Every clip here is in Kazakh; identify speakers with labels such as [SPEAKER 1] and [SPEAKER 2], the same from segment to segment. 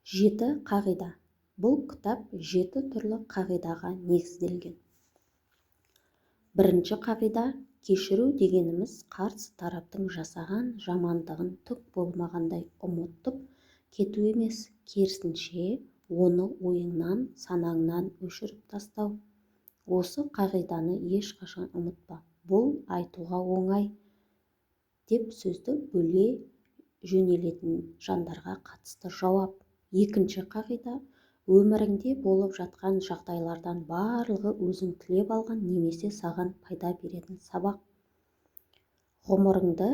[SPEAKER 1] Жеті қағида. Бұл кітап жеті түрлі қағидаға негізделген. Бірінші қағида: кешіру дегеніміз қарсы тараптың жасаған жамандығын түк болмағандай ұмытып кету емес, керісінше, оны ойыңнан, санаңнан өшіріп тастау. Осы қағиданы ешқашан ұмытпа. Бұл айтуға оңай деп сөзді бөле жөнелетін жандарға қатысты жауап. Екінші қағида: өміріңде болып жатқан жағдайлардан барлығы өзің тілеп алған немесе саған пайда беретін сабақ. Ғұмырыңды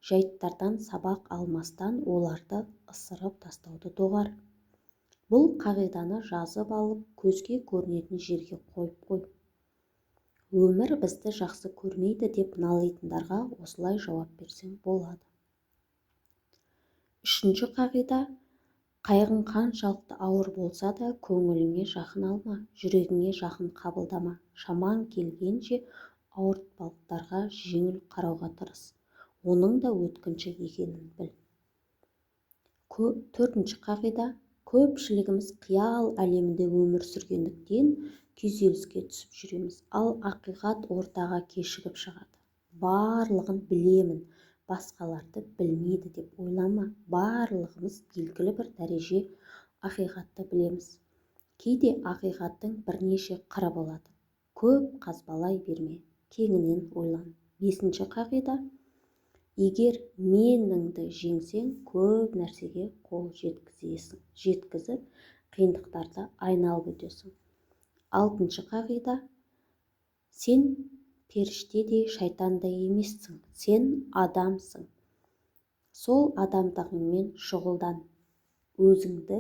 [SPEAKER 1] жайттардан сабақ алмастан оларды ысырып тастауды доғар. Бұл қағиданы жазып алып, көзге көрінетін жерге қойып қой. Өмір бізді жақсы көрмейді деп налитындарға осылай жауап берсең болады. Үшінші қағида: қайғың қаншалықты ауыр болса да, көңіліңе жақын алма, жүрегіңе жақын қабылдама. Шамаң келгенше ауыртпалықтарға жеңіл қарауға тырыс. Оның да өткінші екенін біл. Төртінші қағида: көпшілігіміз қиял әлемінде өмір сүргендіктен күйзеліске түсіп жүреміз, ал ақиқат ортаға кешігіп шығады. Барлығын білемін, басқаларды білмейді деп ойлама. Барлығымыз белгілі бір дәреже ақиқатты білеміз. Кейде ақиқаттың бірнеше қыры болады. Көп қазбалай берме, кеңінен ойлан. Бесінші қағида: егер меніңді жеңсең, көп нәрсеге қол жеткізесің, жеткізіп, қиындықтарды айналып өтесің. Алтыншы қағида: сен періште де, шайтан да емессің, сен адамсың. Сол адамдығыңмен шұғылдан. Өзіңді,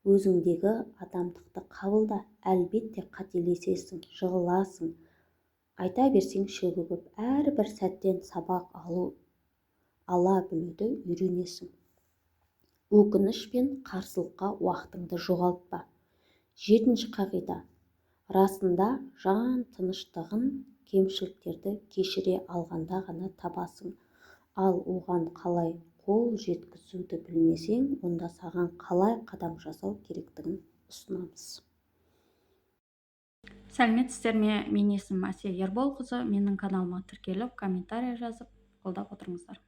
[SPEAKER 1] өзіңдегі адамдықты қабылда. Әлбетте, қателесесің, жығыласың. Айта берсең, шегі көп. Әрбір сәттен сабақ алу ала білуді үйренесің. Өкініш пен қарсылыққа уақытыңды жоғалтпа. Жетінші қағида: расында жан тыныштығын кемшіліктерді кешіре алғанда ғана табасың. Ал оған қалай қол жеткізуді білмесең, онда саған қалай қадам жасау керектігін ұсынамыз.
[SPEAKER 2] Сәлеметсіздер ме! Менің есімім Әсия Ерболқызы. Менің каналыма тіркеліп, комментарий жазып, қолдап отырыңыздар.